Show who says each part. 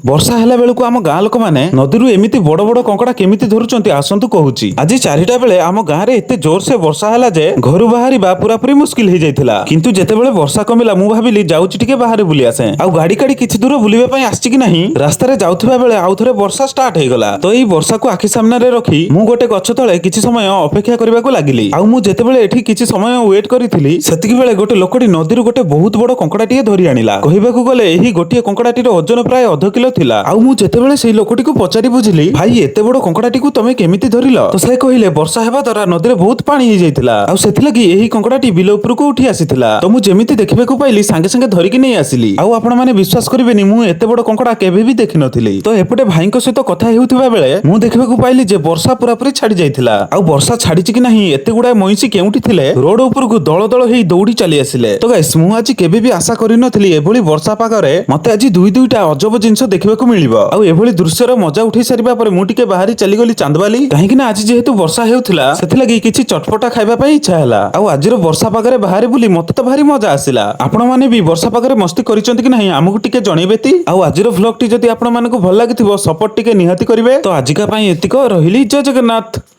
Speaker 1: ବର୍ଷା ହେଲା ବେଳକୁ ଆମ ଗାଁ ଲୋକମାନେ ନଦୀରୁ ଏମିତି ବଡ ବଡ କଙ୍କଡା କେମିତି ଧରୁଛନ୍ତି, ଆସନ୍ତୁ କହୁଛି। ଆଜି 4ଟା ବେଳେ ଆମ ଗାଁରେ ଏତେ ଜୋରସେ ବର୍ଷା ହେଲା ଯେ ଘରୁ ବାହାରିବା ପୁରାପୁରି ମୁସ୍କିଲ ହେଇଯାଇଥିଲା। କିନ୍ତୁ ଯେତେବେଳେ ବର୍ଷା କମିଲା, ମୁଁ ଭାବିଲି ଯାଉଛି ଟିକେ ବାହାରେ ବୁଲି ଆସେ। ଆଉ ଗାଡି କାଢି କିଛି ଦୂର ବୁଲିବା ପାଇଁ ଆସିଛି କି ନାହିଁ, ରାସ୍ତାରେ ଯାଉଥିବା ବେଳେ ଆଉ ଥରେ ବର୍ଷା ଷ୍ଟାର୍ଟ ହେଇଗଲା। ତ ଏଇ ବର୍ଷାକୁ ଆଖି ସାମ୍ନାରେ ରଖି ମୁଁ ଗୋଟେ ଗଛ ତଳେ କିଛି ସମୟ ଅପେକ୍ଷା କରିବାକୁ ଲାଗିଲି। ଆଉ ମୁଁ ଯେତେବେଳେ ଏଠି କିଛି ସମୟ ୱେଟ୍ କରିଥିଲି, ସେତିକି ବେଳେ ଗୋଟେ ଲୋକଟି ନଦୀରୁ ଗୋଟେ ବହୁତ ବଡ କଙ୍କଡାଟିଏ ଧରି ଆଣିଲା। କହିବାକୁ ଗଲେ ଏହି ଗୋଟିଏ କଙ୍କଡାଟିର ଓଜନ ପ୍ରାୟ ଅଧ କିଲୋ ଥିଲା। ଆଉ ମୁଁ ଯେତେବେଳେ ସେଇ ଲୋକଟିକୁ ପଚାରି ବୁଝିଲି, "ଭାଇ, ଏତେ ବଡ କଙ୍କଡାଟିକୁ ତମେ କେମିତି ଧରିଲ?" ତ ସେ କହିଲେ, ବର୍ଷା ହେବା ଦ୍ୱାରା ନଦୀରେ ବହୁତ ପାଣି ହେଇଯାଇଥିଲା ଆଉ ସେଥିଲାଗି ଏହି କଙ୍କଡାଟି ବିଲ ଉପରକୁ ଉଠି ଆସିଥିଲା। ତ ମୁଁ ଯେମିତି ଦେଖିବାକୁ ପାଇଲି, ସାଙ୍ଗେ ସାଙ୍ଗେ ଧରିକି ନେଇ ଆସିଲି। ଆଉ ଆପଣମାନେ ବିଶ୍ୱାସ କରିବେନି, ମୁଁ ଏତେ ବଡ କଙ୍କଡା କେବେ ବି ଦେଖିନଥିଲି। ତ ଏପଟେ ଭାଇଙ୍କ ସହିତ କଥା ହେଉଥିବା ବେଳେ ମୁଁ ଦେଖିବାକୁ ପାଇଲି ଯେ ବର୍ଷା ପୁରାପୁରି ଛାଡି ଯାଇଥିଲା। ଆଉ ବର୍ଷା ଛାଡିଛି କି ନାହିଁ, ଏତେ ଗୁଡାଏ ମଇଁଷି କେଉଁଠି ଥିଲେ, ରୋଡ ଉପରକୁ ଦଳ ଦଳ ହେଇ ଦୌଡ଼ି ଚାଲି ଆସିଲେ। ତ ଗାଇସ୍, ମୁଁ ଆଜି କେବେ ବି ଆଶା କରିନଥିଲି ଏଭଳି ବର୍ଷା ପାଗରେ ମତେ ଆଜି ଦୁଇ ଦୁଇଟା ଅଜବ ଜିନିଷ ଦେଖିବାକୁ ମିଳିବ। ଆଉ ଏଭଳି ଦୃଶ୍ୟର ମଜା ଉଠେଇ ସାରିବା ପରେ ମୁଁ ଟିକେ ବାହାରି ଚାଲିଗଲି ଚାନ୍ଦବାଲି, କାହିଁକି ନା ଆଜି ଯେହେତୁ ବର୍ଷା ହେଉଥିଲା, ସେଥିଲାଗି କିଛି ଚଟପଟା ଖାଇବା ପାଇଁ ଇଚ୍ଛା ହେଲା। ଆଉ ଆଜିର ବର୍ଷା ପାଗରେ ବାହାରେ ବୁଲି ମତେ ତ ଭାରି ମଜା ଆସିଲା। ଆପଣମାନେ ବି ବର୍ଷା ପାଗରେ ମସ୍ତି କରିଛନ୍ତି କି ନାହିଁ, ଆମକୁ ଟିକେ ଜଣେଇବେ ତି। ଆଉ ଆଜିର ଭ୍ଲଗ ଟି ଯଦି ଆପଣମାନଙ୍କୁ ଭଲ ଲାଗିଥିବ, ସପୋର୍ଟ ଟିକେ ନିହାତି କରିବେ। ତ ଆଜିକା ପାଇଁ ଏତିକ ରହିଲି। ଜୟ ଜଗନ୍ନାଥ।